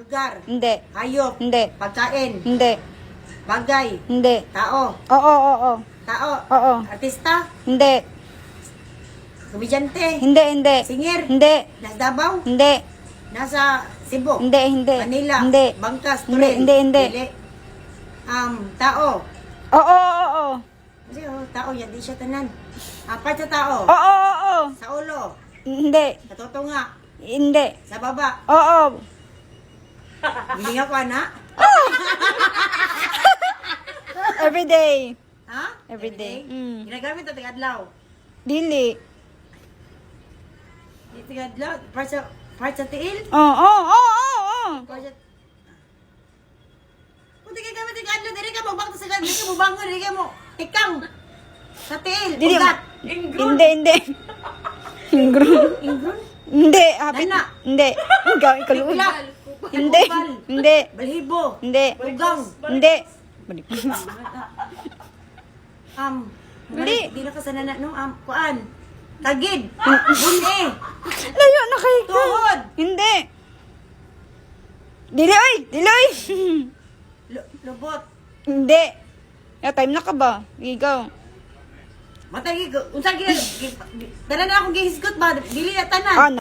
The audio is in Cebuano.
Lugar. Hindi. Hayop. Hindi. Pagkain. Hindi. Bagay. Hindi. Tao. Oo. Tao. Oo. Artista. Hindi. Komedyante. Hindi, hindi. Singer. Hindi. Nasa Davao. Hindi. Nasa Cebu. Hindi, hindi. Manila. Hindi. Bangkas. Hindi, Turel. hindi, hindi. Dili. Tao. Oo. Kasi oh, tao, yan di siya tanan. Part sa tao. Oo. Sa ulo. Hindi. Sa tutunga. Hindi. Sa baba. Oo. Gilinga ko, ana. Every day. Ha? Every day. Ginagamit ito, tigadlaw. Dili. Di tigadlaw. Part sa tiil. Oo. Part sa. Kung di ka gamit tigadlaw, dili ka mo bakta sa dili ka mo bangon, dili ka mo tikang. Sa tiil, Dili. ugat. Hindi, hindi. Ingron. Ingron. Hindi. Hapit. Nana. Hindi. Ikaw, ikaw. Tikla. Hindi. Kupal. Hindi. Balhibo. Hindi. Ugang. Hindi. Hindi. Di na ka sa nana, no? Kuan. Tagid. Bune. Layo na kayo. Tuhod. Hindi. Dili, oy! Dili, oy! Lubot. Hindi. Ya, time na ka ba? Ikaw. Matay, unsa gina, tanan na akong gihisgot ba? Dili na tanan. Ah,